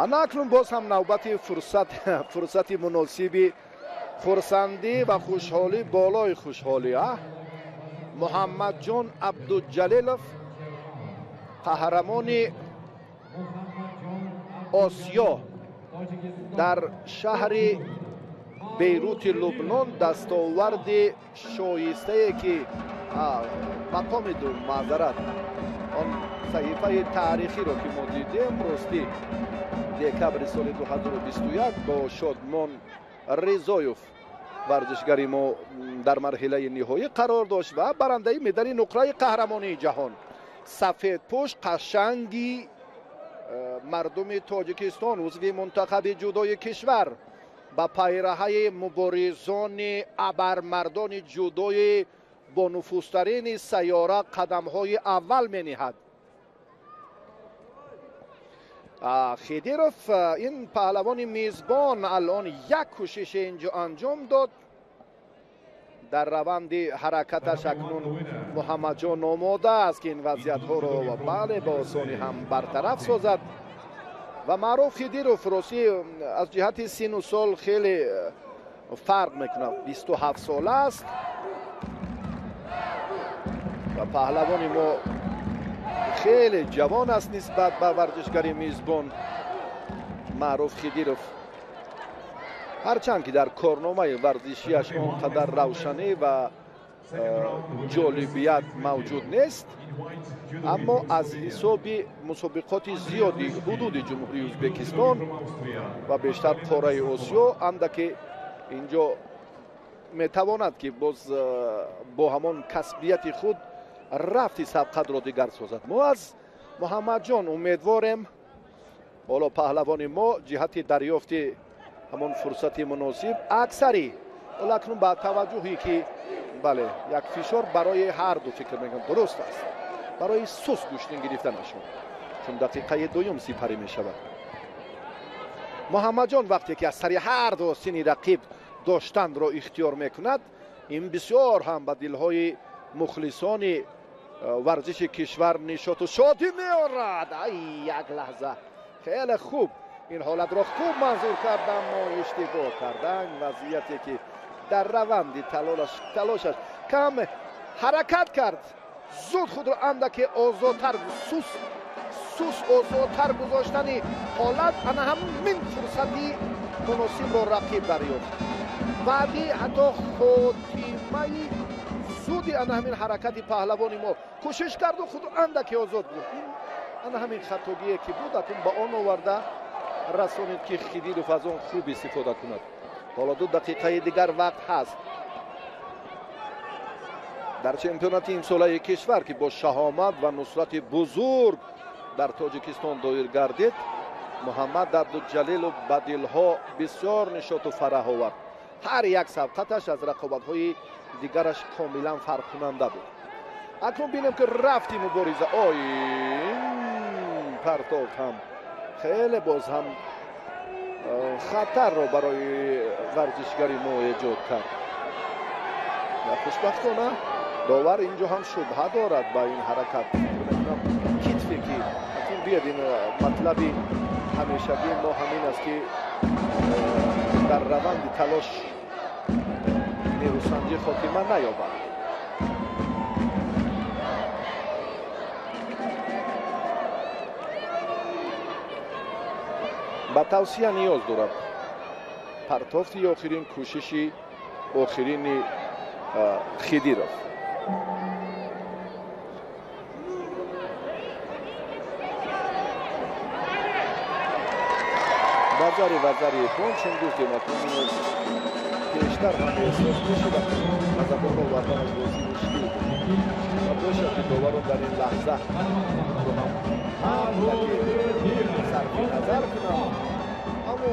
Ана акнун боз ҳам навбати фурсати муносиби хурсандӣ ва хушҳолӣ болои хушҳолӣ. Муҳаммадҷон Абдуҷалилов, қаҳрамони Осиё дар шаҳри Бейрути Лубнон, дастоварди шоистае ки мақоми ду, маъзарат, он саҳифаи таърихиро ки мо дидем, ростӣ декабри соли 2021 бо Шодмон Ризоев варзишгари мо дар марҳилаи ниҳоӣ қарор дошт ва барандаи медали нуқраи қаҳрамонии ҷаҳон, сафедпӯш, қашанги мардуми Тоҷикистон, узви мунтахаби ҷудои кишвар, ба пайраҳаи муборизони абармардони ҷудои бонуфузтарини сайёра қадамҳои аввал мениҳад. Хидиров, ин паҳлавони мизбон, алон як кӯшиши инҷо анҷом дод. Дар раванди ҳаракаташ акнун Муҳаммадҷон омода аст, ки ин вазъиятҳоро бале ба осонӣ ҳам бартараф созад. Ва Маъруф Хидиров ростӣ аз ҷиҳати сину сол хеле фарқ мекунад, 27 сола аст ва паҳлавони мо хеле ҷавон аст нисбат ба варзишгари мизбон Маъруф Хидиров. Ҳарчанд ки дар корномаи варзишиаш он қадар равшанӣ ва ҷолибият мавҷуд нест, аммо аз ҳисоби мусобиқоти зиёди ҳудуди Ҷумҳурии Ӯзбекистон ва бештар қораи Осиё андаке инҷо метавонад, ки боз бо ҳамон касбияти худ рафти сабқатро дигар созад. Мо аз Муҳаммадҷон умедворем. Ҳоло паҳлавони мо ҷиҳати дарёфти ҳамон фурсати муносиб аксари ҳоло акнун ба таваҷҷӯҳе ки бале як фишор барои ҳар ду фикр мекунам дуруст аст, барои сус гӯштин гирифтанашон, чун дақиқаи дуюм сипарӣ мешавад. Муҳаммадҷон вақте ки аз сари ҳар ду сини рақиб доштанро ихтиёр мекунад, ин бисёр ҳам ба дилҳои мухлисони варзиши кишвар нишоту шодӣ меорад. Ай, як лаҳза, хеле хуб ин ҳолатро хуб манзур кард, аммо иштибоҳ кардан вазъияте ки дар раванди талошаш кам ҳаракат кард, зуд худро андаке озодтар, сус озодтар гузоштани ҳолат, ана ҳамин фурсати муносибро рақиб дарёфт. Баъди ҳатто хотимаи зуди ана ҳамин ҳаракати паҳлавони мо кӯшиш карду худро андаке озод гузошт. Ин ана ҳамин хатогие ки буд, акун ба он оварда расонид, ки Хидиров аз он хуб истифода кунад. Ҳоло 2 дақиқаи дигар вақт ҳаст. Дар чемпионати имсолаи кишвар, ки бо шаҳомат ва нусрати бузург дар Тоҷикистон доир гардид, Муҳаммад Абдуҷалилов ба дилҳо бисёр нишоту фараҳ овард. Ҳар як сабқаташ аз рақобатҳои дигараш комилан фарқкунанда буд. Акнун бинем, ки рафти мубориза. Ой, партов ҳам хеле боз ҳам хатарро барои варзишгари мо эҷод кард. Ва хушбахтона довар инҷо ҳам шубҳа дорад ба ин ҳаракат. Фикр мекунам китфе ки акнун биёд, ин матлаби ҳамешагии мо ҳамин аст, ки дар раванди талош нерӯсанҷӣ хотима наёбад. Ба тавсия ниёз дорад партофти охирин, кӯшиши охирини Хидиров. Базари вазари япон, чун гуфтем, акнун пештар ҳам эҳсос мешуд, ба забон оварданаш бозӣ мушкил буд ва бошад, ки доварро дар ин лаҳза ҳам андаке сарфи назар кунам, аммо